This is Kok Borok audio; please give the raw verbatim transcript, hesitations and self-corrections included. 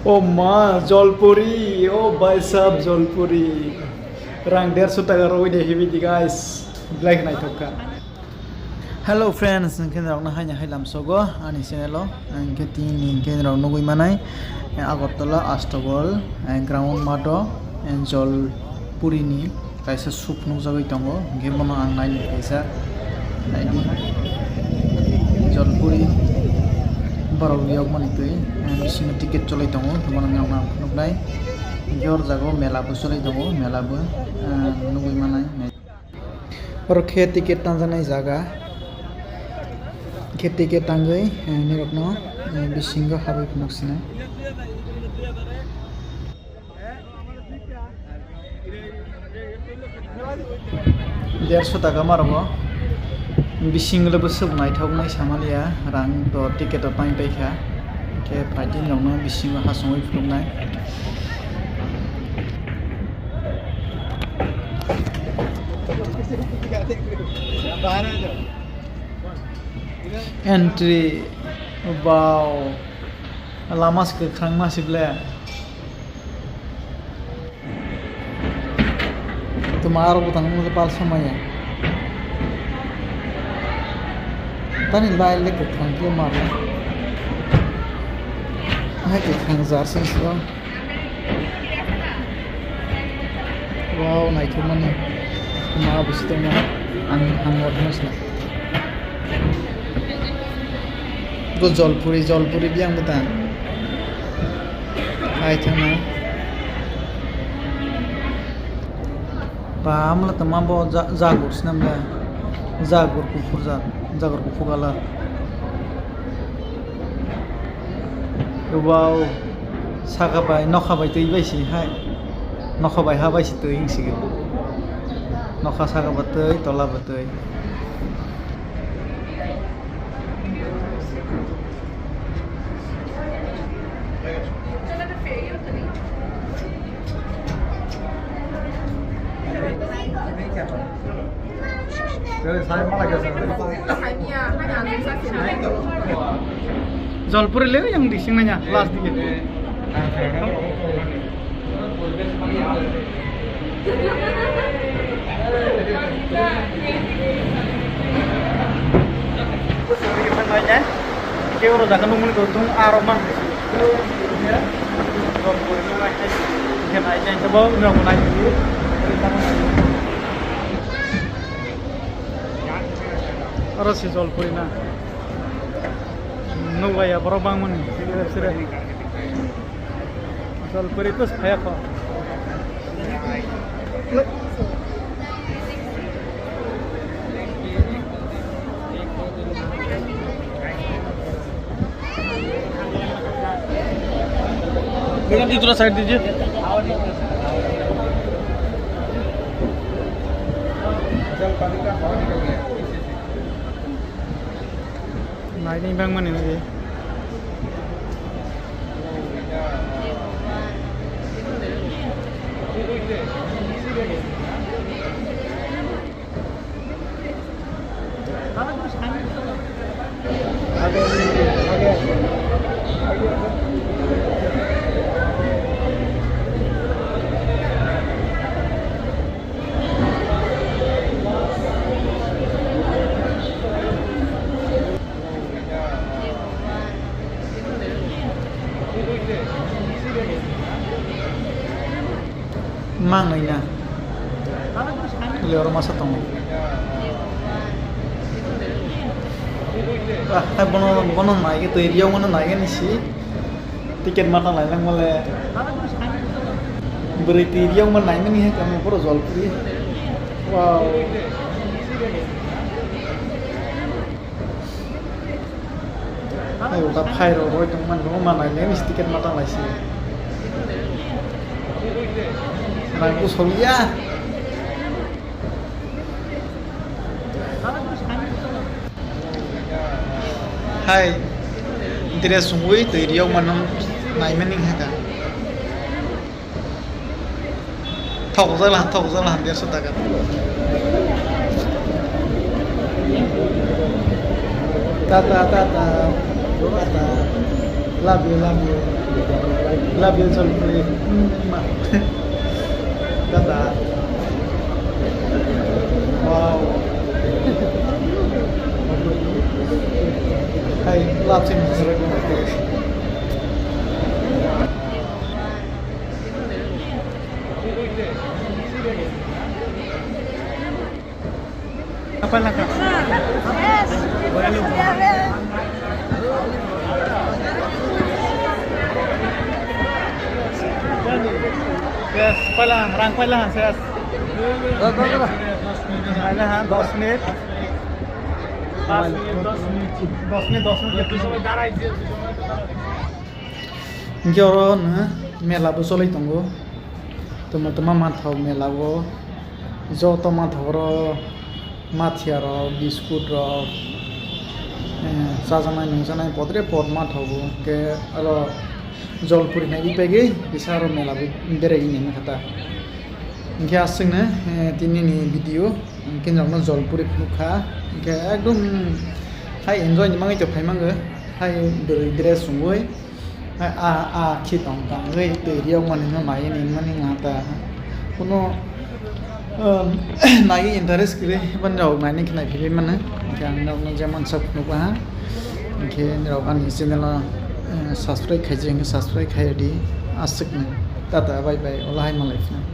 Oh ma, jolpuri, oh bhai sahab, jolpuri. Rang derso taka rwi de hibi di, guys. Black naithok kha. Hello friends, hwnkhe norokno haino hai lamsogo ani channel o. Hwnkhe tini hwnkhe norok nugwi manai, eh, Agartala Astagol, eh, ground mato, eh, jolpuri ni kaisa soup nukjagwi tongo, hwnkhe bono ang nainai kaisa naidi. Jolpuri borok riyokmani twi, eh, bisingo ticket cholai tongo, hwnkhe bono ang nuknai. Hwnkhe o jaga o mela bo cholai tongo, mela bo, eh, nugwi manai. Oro khe ticket tanjaknai jaga, khe ticket tangwi, eh, nirokno, eh, bisingo habwi phunuk sinai. Derso taka ma rwgo. Bisingo le bwswk naithoknai samaliya, rang to ticket o tang paikha. Khe phaidi nokno bisingo hasongwi phunuknai. Entry, wow, lama se kwkhwrang ma se ble. Tuma aro bwtang wngkha palsa maya. Tani line le kwkhwrang khe marla. Hai kwkhwrang jersey sio. Wow, naithokmani. Ma busi tongma. Ang hangor hwnwi sina. Bo jolpuri, jolpuri biyang bwtang. Hai thangna. Ba, amla tama bo ja-, jagur sinam le. Jagur kuphur ja-, jagur kuphur colour. Wow. Saka bai, nokha bai twi bai si hai. Nokha bai ha bai si twi wng sigi. Nokha saka ba twi, tola ba twi. Jolpuri le yang dising nanya last dike. Khe oro jaga nukmani tongo aro man. Oro se jolpuri na. Nuklaiya borok bangmani. Jolpuri tus phaya kho. Bekan di, थोड़ा side दीजिए। Naini bangmani nai. Mang nai na. Kili oro masa tongo. Ah, hai bono, bono nai ke twi riyo mano nai ke ni si. Ticket mata lai lang male. Bwrwi twi riyo man nai mani hai kamo puro jolpuri. Wow. Hai uta phai rok roi tong mani bo manai le ticket mata lai si. Rang ko soliya. Hai. Dress sungwi twi riyo mano nai mani hai ka. Thok jala, thok jala, derso taka. Tata, tata. Love you, love you. Love you, Jolpuri. Tata. Wow. Hai, love sing. Apa laka? Yes, pala, rang pala, yes. Pala, ha, dos minit. Dos minit, dos minit, dos minit. Hingke oro no mela bo choli tongo. Toma toma manthok mela o. Joto manthok oro mathia rok, biskut rok, eh, chajaknai nungjaknai podre pod manthogo. Hingke oro Jolpuri nai bagwi kisa oro mela bo berai nini kha ta. Hingke aswkno, eh, tini ni video, hingke norokno Jolpuri phunuk kha. Hingke ekdom hai enjoy ni bagwi to phai mango. Hai bwrwi dress chumui. A, a, a, khi tong tong, ui, twi riyok mani no nai ni mani nga ta. Kuno, um, nai interest kiri, ban rok nai ni khnai philip mano. Hingke ang nok no jemon sab phunuk ha. Hingke rok ani channel o, eh, subscribe khai jeng, subscribe khai di. Aswk no. Tata, bye bye. Ola hai malai phano.